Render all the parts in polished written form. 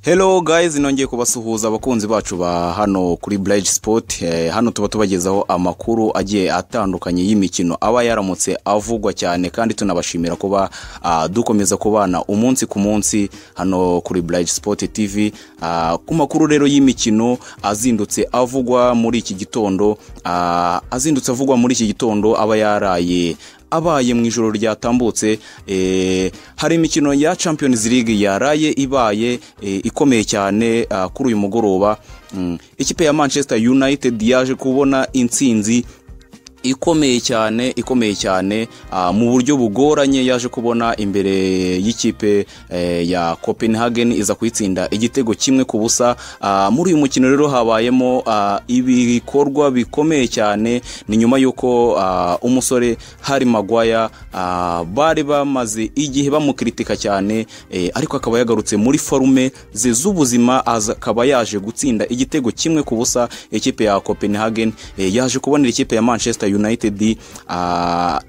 Hello guys, nongeye kubasuhuza abakunzi bacu ba hano kuri Bridge Sport. Hano tuba tubagezaho amakuru agiye atandukanye y'imikino aba yaramutse avugwa cyane, kandi tunabashimira kuba dukomeza kubana umunsi ku munsi hano kuri Bridge Sport TV. Ku makuru rero y'imikino azindutse avugwa muri iki gitondo, azindutse avugwa muri iki gitondo aba yaraye abaye mu ijoro ryatambutse, hari imikino ya Champions League yaraye ibaye ikomeye cyane kuri uyu mugoroba. Ikipe ya Manchester United yaje kubona intsinzi ikomeye cyane, ikomeye cyane, mu buryo bugoranye yaje kubona imbere y'ikipe ya Copenhagen, iza kuyitsinda igitego 1-0. Muri uyu mukino rero habayemo ibikorwa bikomeye cyane. Ni nyuma y'uko umusore Harry Maguire bari bamaze igihe bamukritika cyane, ariko akaba yagarutse muri forme ze z'ubuzima, akaba yaje gutsinda igitego 1-0 ikipe ya Copenhagen. Yaje kubonera ikipe ya Manchester United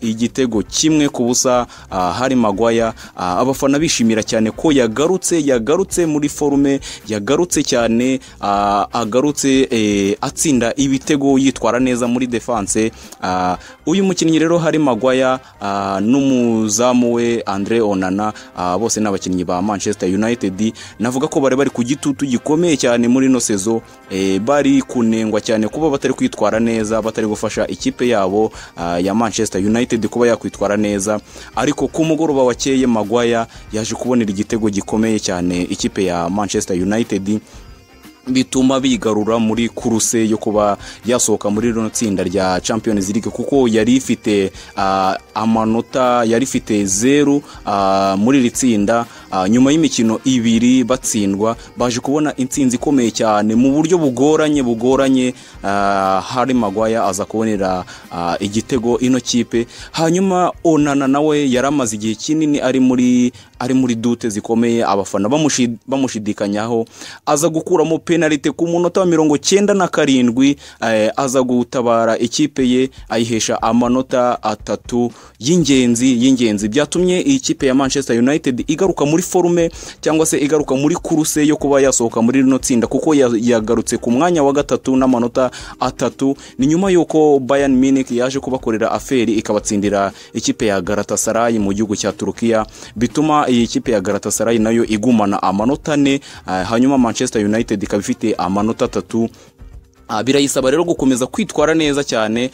igitego 1-0. Harry Maguire, abafana bishimira cyane ko yagarutse muri forme, yagarutse cyane, agarutse atsinda ibitego, yitwara neza muri defense. Uyu mukinnyi rero Harry Maguire n'umuzamu we Andre Onana, bose n'abakinnyi ba Manchester United, navuga ko bari ku gitutu gikomeye cyane muri no saison, bari kunengwa cyane kuba batari kwitwara neza, batari gufasha ikipe yabo ya Manchester United kuba yakwitwara neza. Ariko ku mugoroba wakeye Maguire yaje kubonera igitego gikomeye cyane ikipe ya Manchester United, bituma bigarura muri course yo kuba yasohoka muri rino tsinda rya Champions League, kuko yari ifite amanota, yari ifite 0 muri iri tsinda. Nyuma y'imikino 2 batsindwa, baje kubona intsinzi ikomeye cyane mu buryo bugoranye. Harry Maguire aza kubonera igitego ino kipe. Hanyuma Onana nawe yaramaze igihe kinini ari muri doute zikomeye, abafana bamushidikanyaho, aza gukuramo penalite ku munota wa 97, aza gutabara ikipe ye ayihesha amanota 3 y'ingenzi. Byatumye iyi kipe ya Manchester United igaruka muri forme, cyangwa se igaruka muri course yo kuba yasohoka muri rino tsinda, kuko yagarutse ku mwanya wa 3 n'amanota 3. Ni nyuma y'uko Bayern Munich yaje kubakorera aferi ikabatsindira ikipe ya Galatasaray mu gihugu cya Turukiya, bituma iyi kipe ya Galatasaray nayo igumana amanota 4, hanyuma Manchester United ikaba ifite amanota 3. Birayisaba rero gukomeza kwitwara neza cyane,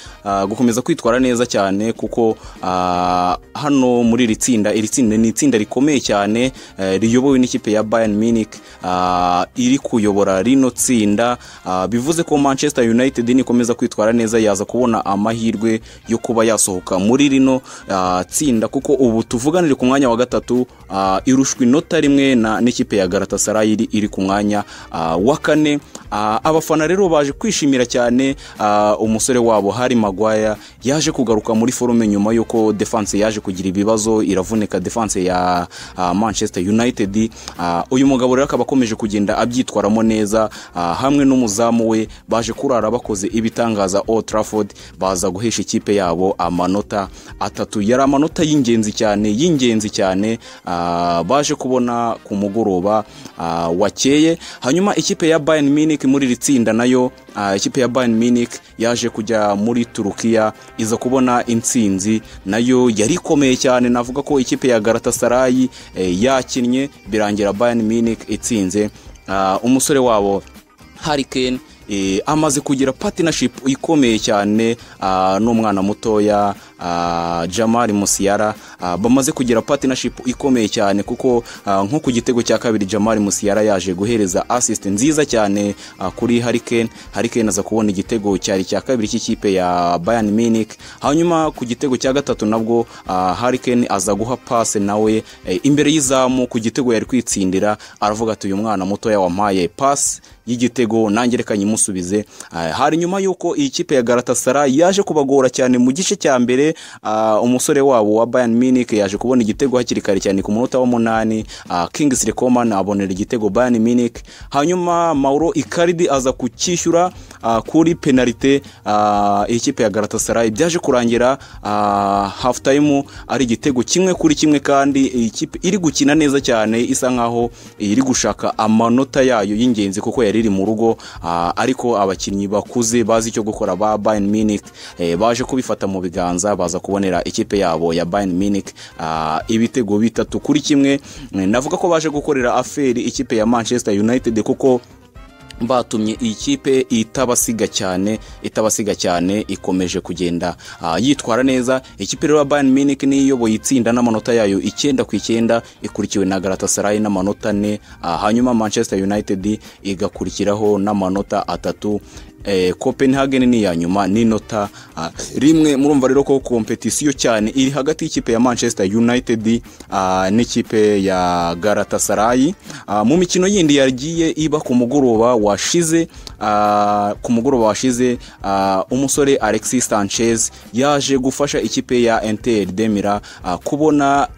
gukomeza kwitwara neza cyane, kuko hano muri iri tsinda, iri tsinda ni itsinda rikomeye cyane, riyobowe n'ikipe ya Bayern Munich, iri kuyobora rino tsinda. Bivuze ko Manchester United nikomeza kwitwara neza yaza kubona amahirwe yo kuba yasohoka muri rino tsinda, kuko ubu tuvuganire ku mwanya wa 3, irushwa inota 1 n'ikipe ya Galatasaray iri ku mwanya wa 4. Abafana rero baje kwishimira cyane umusore wabo Harry Maguire yaje kugaruka muri forme nyuma y'uko defense yaje kugira ibibazo, iravunika defense ya Manchester United. Uyu mugabo rero akaba akomeje kugenda abyitwaramo neza, hamwe n'umuzamu we baje kurara bakoze ibitangaza Old Trafford, baza guhesha ikipe yabo amanota 3. Yari amanota y'ingenzi cyane, y'ingenzi cyane, baje kubona ku mugoroba wakeye. Hanyuma ikipe ya Bayern Munich muri iri tsinda nayo, ikipe ya Bayern Munich yaje kujya muri Turukiya iza kubona intsinzi nayo yari ikomeye cyane. Navuga ko ikipe ya Galatasaray yakinnye birangira Bayern Munich itsinze. Umusore wabo Harry Kane amaze kugira partnership ikomeye cyane n'umwana mutoya Jamal Musiala. Bamaze kugira partnership ikomeye cyane, kuko nko ku gitego cya 2 Jamal Musiala yaje guhereza assist nziza cyane kuri Harry Kane. Harry Kane aza kubona igitego cyari cya 2 cy'ikipe ya Bayern Munich. Hanyuma ku gitego cya 3 nabwo Harry Kane aza guha pass nawe imbere y'izamu ku gitego yari kwitsindira, aravuga ati uyu mwana mutoya wampaye pass y'igitego nanjye reka nyimusubize. Hari nyuma y'uko iyi kipe ya Galatasaray yaje kubagora cyane mu gice cya mbere. Kipe umusore wabo wa Bayern Munich yaje kubona igitego hakiri kare cyane ku munota wa 8, Kingsley Coman abonera igitego Bayern Munich, hanyuma Mauro Icardi aza kucyishyura kuri penalite ikipe ya Galatasaray. Byaje kurangira half time ari igitego 1-1, kandi ikipe iri gukina neza cyane, isa nkaho iri gushaka amanota yayo y'ingenzi kuko yari iri mu rugo, ariko abakinnyi bakuze bazi icyo gukora ba Bayern Munich baje kubifata mu biganza, baza kubonera ikipe yabo ya Bayern Munich ibitego 3-1. Navuga ko baje gukorera aferi ikipe ya Manchester United kuko batumye iyi kipe itabasiga cyane, ikomeje kugenda yitwara neza. Ikipe rero ya Bayern Munich niyo iyoboye itsinda n'amanota yayo 9-9, ikurikiwe na Galatasaray n'amanota 4, hanyuma Manchester United igakurikiraho n'amanota 3. Copenhagen ni ya nyuma n'inota 1. Murumva rero ko kompetisiyo cyane iri hagati y'ikipe ya Manchester United n'ikipe ya Galatasaray. Mu mikino yindi yagiye iba ku mugoroba washize, umusore Alexis Sanchez yaje gufasha ikipe ya Inter de Milan kubona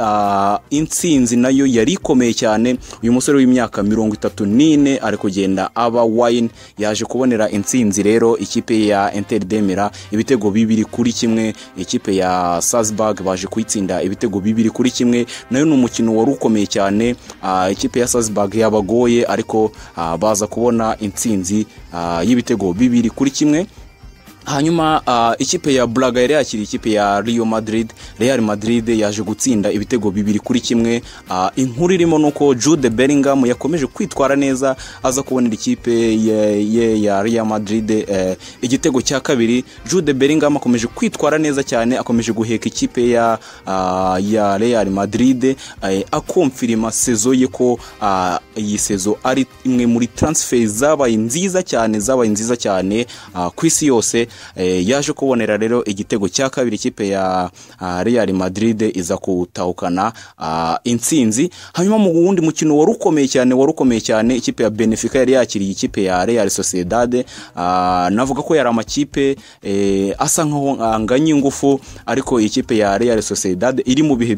intsinzi nayo yari ikomeye cyane. Uyu musore w'imyaka 34 ari kugenda aba wine, yaje kubonera intsinzi rero ikipe ya Inter de Milan ibitego 2-1. Ikipe ya Salzburg baje kuyitsinda ibitego 2-1, nayo ni umukino wari ukomeye cyane. Ikipe ya Salzburg yabagoye, ariko baza kubona intsinzi y'ibitego 2-1. Hanyuma ikipe ya Braga yari yakiriye ikipe ya Real Madrid. Real Madrid yaje gutsinda ibitego 2-1. Inkuru irimo nuko Jude Bellingham yakomeje kwitwara neza, aza kubonera ikipe ye ya Real Madrid igitego cya kabiri. Jude Bellingham akomeje kwitwara neza cyane, akomeje guheka ikipe ya Real Madrid, akomfirima sezo ye ko iyi sezo ari imwe muri transfer zabaye nziza cyane ku isi yose. Yaje kubonera rero igitego cya kabiri ikipe ya Real Madrid iza kutahukana intsinzi. Hanyuma mu wundi mukino wari ukomeye cyane, ikipe ya Benfica yari yakiriye ikipe ya Real Sociedad. Navuga ko yari amakipe asa nkaho anganya ingufu, ariko ikipe ya Real Sociedad iri mu bihe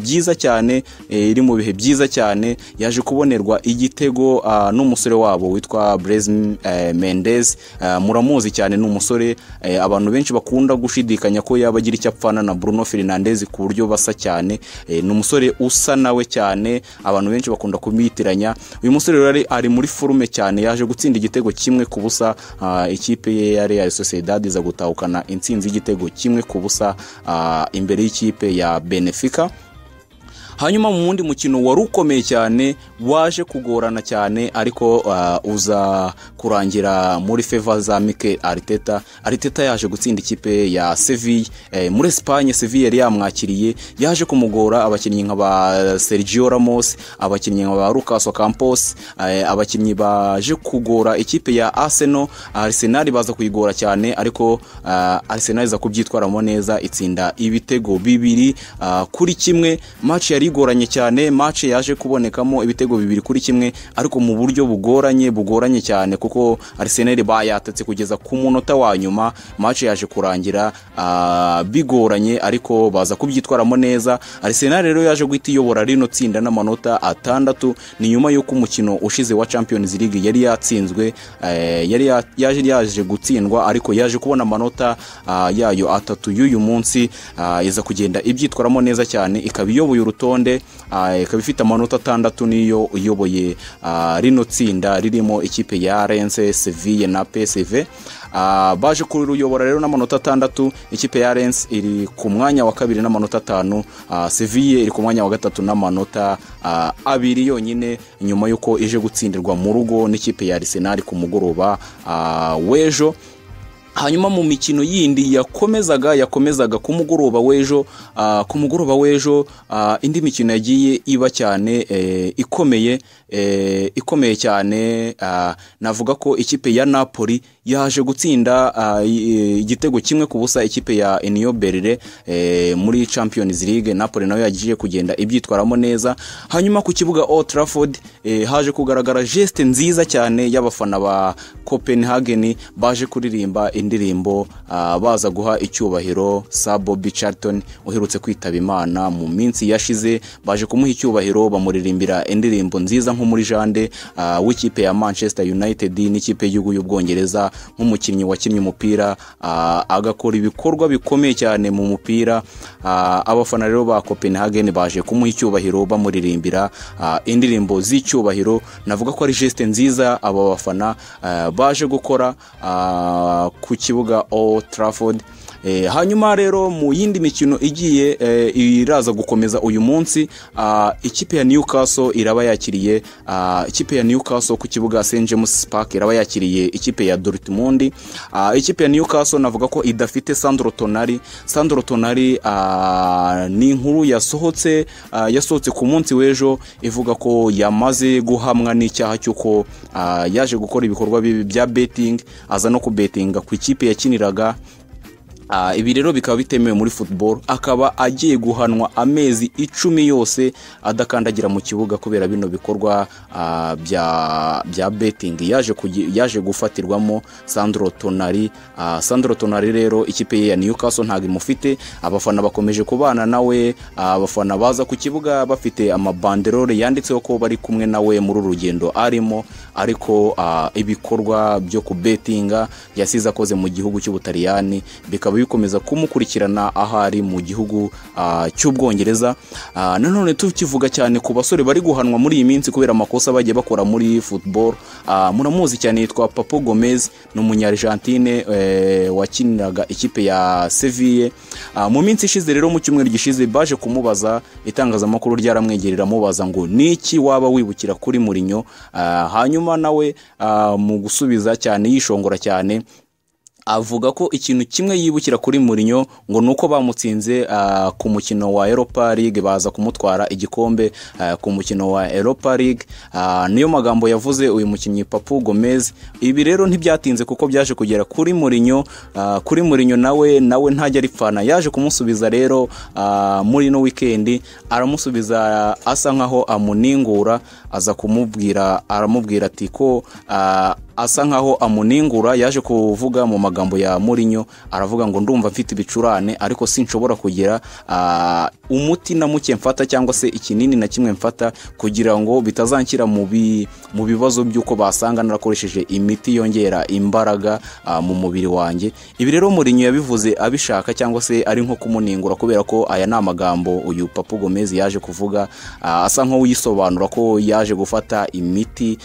byiza cyane, yaje kubonerwa igitego n'umusore wabo witwa Blaise Mendez. Muramuzi cyane, ni umusore abantu benshi bakunda gushidikanya ko yaba agira icyo apfana na Bruno Fernandes ku buryo basa cyane. Ni umusore usa nawe cyane, abantu benshi bakunda kumwitiranya. Uyu musore rero ari muri forume cyane, yaje gutsinda igitego 1-0. Ikipe ye ya Real Sociedad iza gutahukana intsinzi y'igitego 1-0 imbere y'ikipe ya Benfica. Hanyuma mu wundi mukino wari ukomeye cyane waje kugorana cyane, ariko uza kurangira muri favor za Mikel Arteta. Arteta yaje gutsinda ikipe ya Sevilla muri Espagne. Sevilla yari yamwakiriye, yaje kumugora abakinnyi nka ba Sergio Ramos, abakinnyi nka ba Lucas Ocampos, abakinnyi baje kugora ikipe ya Arsenal. Arsenal baza kuyigora cyane, ariko Arsenal iza kubyitwaramo neza, itsinda ibitego 2-1. Match yari igoranye cyane, match yaje kubonekamo ibitego 2-1, ariko mu buryo bugoranye cyane, kuko Arsenal bayatatse kugeza ku munota wa nyuma. Match yaje kurangira bigoranye, ariko baza kubyitwaramo neza. Arsenal rero yaje guhita iyobora rino tsinda n'amanota 6, ni nyuma y'uko umukino ushize wa Champions League yari yatsinzwe, yari yaje gutsindwa, ariko yaje kubona amanota yayo 3 y'uyu munsi. Iza kugenda ibyitwaramo neza cyane, ikaba iyoboye urutonde, ikaba ifite amanota 6, niyo iyoboye rino tsinda ririmo ikipe ya Rennes, Sevilla na PSV. Baje kuruyobora rero n'amanota 6. Ikipe ya Rennes iri ku mwanya wa kabiri n'amanota 5, Sevilla iri ku mwanya wa gatatu n'amanota 2 yonyine, nyuma yuko ije gutsindirwa mu rugo n'ikipe ya Arsenal ku mugoroba w'ejo. Hanyuma mu mikino yindi yakomezaga ku mugoroba w'ejo, indi mikino yagiye iba cyane ikomeye cyane. Navuga ko ikipe ya Napoli yaje gutsinda igitego 1-0 ikipe ya Union Berlin muri Champions League. Napoli nayo yagiye kugenda ibyitwaramo neza. Hanyuma ku kibuga Old Trafford haje kugaragara geste nziza cyane y'abafana ba Copenhagen, baje kuririmba indirimbo baza guha icyubahiro Sir Bobby Charlton uherutse kwitaba Imana mu minsi yashize. Baje kumuha icyubahiro bamuririmbira indirimbo nziza nko muri jande w'ikipe ya Manchester United n'ikipe y'igihugu y'Ubwongereza, nk'umukinnyi wakinnye umupira agakora ibikorwa bikomeye cyane mu mupira. Abafana rero ba Copenhagen baje kumuha icyubahiro bamuririmbira indirimbo z'icyubahiro. Navuga ko ari geste nziza aba bafana baje gukora ku kibuga Old Trafford. Hanyuma rero mu yindi mikino igiye iraza gukomeza uyu munsi, ikipe ya Newcastle iraba yakiriye ikipe ya Newcastle ku kibuga St James Park, iraba yakiriye ikipe ya Dortmund. Ikipe ya Newcastle navuga ko idafite Sandro Tonali. Sandro Tonali ni inkuru yasohotse ku munsi w'ejo ivuga ko yamaze guhamwa n'icyaha cy'uko yaje gukora ibikorwa bibi bya betting, aza no kubetinga ku ikipe yakiniraga. Ibi rero bikaba bitemewe muri football, akaba agiye guhanwa amezi 10 yose adakandagira mu kibuga kubera bino bikorwa bya betting yaje gufatirwamo Sandro Tonali. Sandro Tonali rero ikipe ye ya Newcastle ntago imufite, abafana bakomeje kubana nawe, abafana baza ku kibuga bafite amabanderole yanditseho ko bari kumwe nawe muri rugendo arimo, ariko ibikorwa byo kubetinga yasize akoze mu gihugu cy'Ubutaliyani bikaba bikomeza kumukurikirana ahari mu gihugu cy'Ubwongereza. Nanone tukivuga cyane ku basore bari guhanwa muri iyi minsi kubera amakosa bagiye bakora muri football, muramuzi cyane yitwa Papu Gomez, ni umunya-Argentine wakiniraga ikipe ya Seville. Mu minsi ishize rero mu cyumweru gishize baje kumubaza, itangazamakuru ryaramwegerera mubaza ngo niki waba wibukira kuri Mourinho, hanyuma nawe mu gusubiza cyane yishongora cyane avuga ko ikintu kimwe yibukira kuri Mourinho ngo nuko bamutsinze ku mukino wa Europa League, baza kumutwara igikombe ku mukino wa Europa League. Niyo magambo yavuze uyu mukinnyi Papu Gomez. Ibi rero ntibyatinze kuko byaje kugera kuri Mourinho. Kuri Mourinho nawe ntajya aripfana, yaje kumusubiza rero muri no weekend aramusubiza asa nkaho amuningura, aza kumubwira aramubwira ati ko asa nkaho amuningura. Yaje kuvuga mu magambo ya Mourinho aravuga ngo ndumva mfite ibicurane ariko sinshobora kugira umuti na muke mfata cyangwa se ikinini na kimwe mfata kugira ngo bitazanshyira mu bibazo by'uko basanga narakoresheje imiti yongera imbaraga mu mubiri wanjye. Ibi rero Mourinho yabivuze abishaka cyangwa se ari nko kumuningura, kubera ko aya ni amagambo uyu Papu Gomez yaje kuvuga asa nkaho yisobanura ko yaje gufata imiti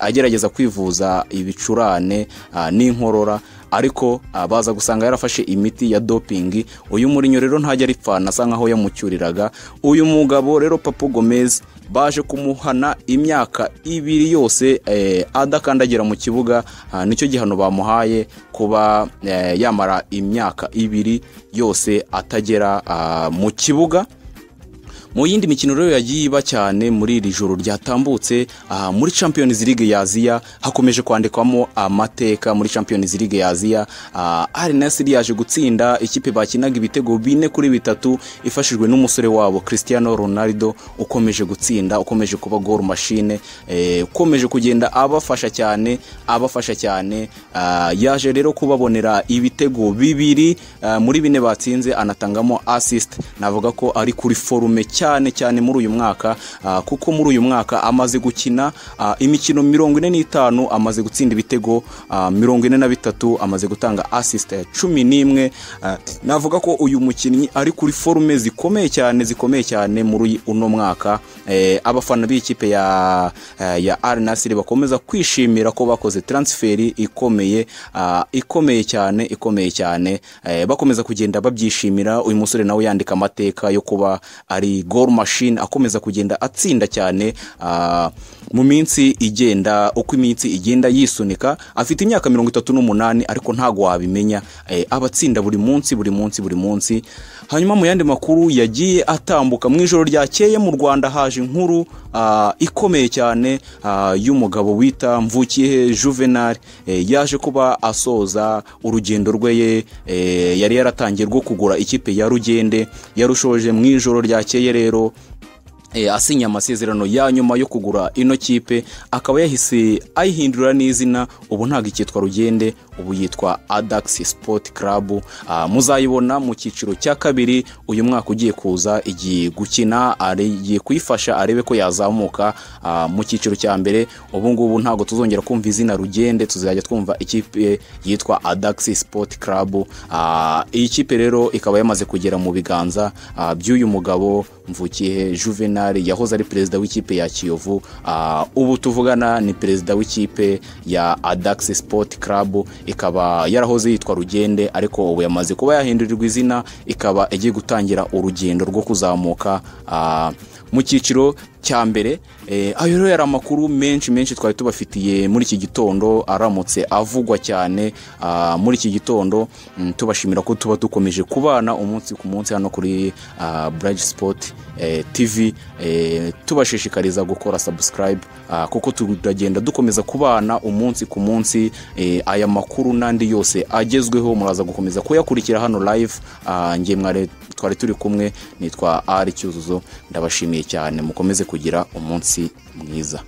agerageza kwivuza ibicurane n'inkorora, ariko baza gusanga yarafashe imiti ya doping. Uyu Mourinho rero ntajya aripfana, asa nkaho yamucyuriraga. Uyu mugabo rero Papu Gomez baje kumuhana imyaka 2 yose adakandagira mu kibuga. Nicyo gihano bamuhaye, kuba yamara imyaka 2 yose atagera mu kibuga. Mu yindi mikino rero yagiye iba cyane muri iri joro ryatambutse, muri Champions League ya Aziya hakomeje kwandikwamo amateka. Muri Champions League ya Aziya Al Nassr yaje gutsinda ikipe bakinaga ibitego 4-3 ifashijwe n'umusore wabo Cristiano Ronaldo ukomeje gutsinda, ukomeje kuba goal machine, ukomeje kugenda abafasha cyane. Yaje rero kubabonera ibitego 2 muri 4 batsinze, anatangamo assist. Navuga ko ari kuri forume cyane cyane muri uyu mwaka, kuko muri uyu mwaka amaze gukina imikino 45, amaze gutsinda ibitego 43, amaze gutanga assist 11. Navuga ko uyu mukinnyi ari kuri forume zikomeye cyane muri uno mwaka. Abafana b'ikipe ya Al Nassr bakomeza kwishimira ko bakoze transfer ikomeye cyane, bakomeza kugenda babyishimira. Uyu musore nawe yandika amateka yo kuba ari goal machine, akomeza kugenda atsinda cyane mu minsi igenda, uko iminsi igenda yisunika. Afite imyaka 38 ariko ntago wabimenya, abatsinda buri munsi. Hanyuma mu yandi makuru yagiye atambuka mu ijoro ryakeye mu Rwanda haje inkuru ikomeye cyane y'umugabo wita Mvukiyehe Juvenal. Yaje kuba asoza urugendo rwe yari yaratangiye rwo kugura ikipe ya Rugende, yarushoje mu ijoro ryakeye rero Asinya amasezerano ya nyuma yo kugura ino kipe, akaba yahise ayihindura n'izina. Ubu ntabwo ikitwa Rugende, ubu yitwa Adax Sport Club. Muzayibona mu cyiciro cya kabiri uyu mwaka ugiye kuza, igiye gukina, agiye kuyifasha arebe ko yazamuka mu cyiciro cya mbere. Ubu ngubu ntabwo tuzongera kumva izina Rugende, tuzajya twumva ikipe yitwa Adax Sport Club. Iyi kipe rero ikaba yamaze kugera mu biganza by'uyu mugabo Mvukiye Juvenal, yahoze ari perezida w'ikipe ya Kiyovu. Ubu tuvugana ni perezida w'ikipe ya Adax Sport Club, ikaba yarahoze yitwa Rugende, ariko ubu yamaze kuba yahindurirwa izina, ikaba igiye gutangira urugendo rwo kuzamuka mu cyiciro cya mbere. Ayo rero yari amakuru menshi menshi twari tubafitiye muri iki gitondo, aramutse avugwa cyane muri iki gitondo. Tubashimira ko tuba dukomeje kubana umunsi ku munsi hano kuri Brage Sport TV, tubashishikariza gukora subscribe, kuko turagenda dukomeza kubana umunsi ku munsi. Aya makuru n'andi yose agezweho muraza gukomeza kuyakurikira hano live. Njye mwari twari turi kumwe nitwa Ari Cyuzuzo, ndabashimiye cyane, mukomeze kugira umunsi mwiza.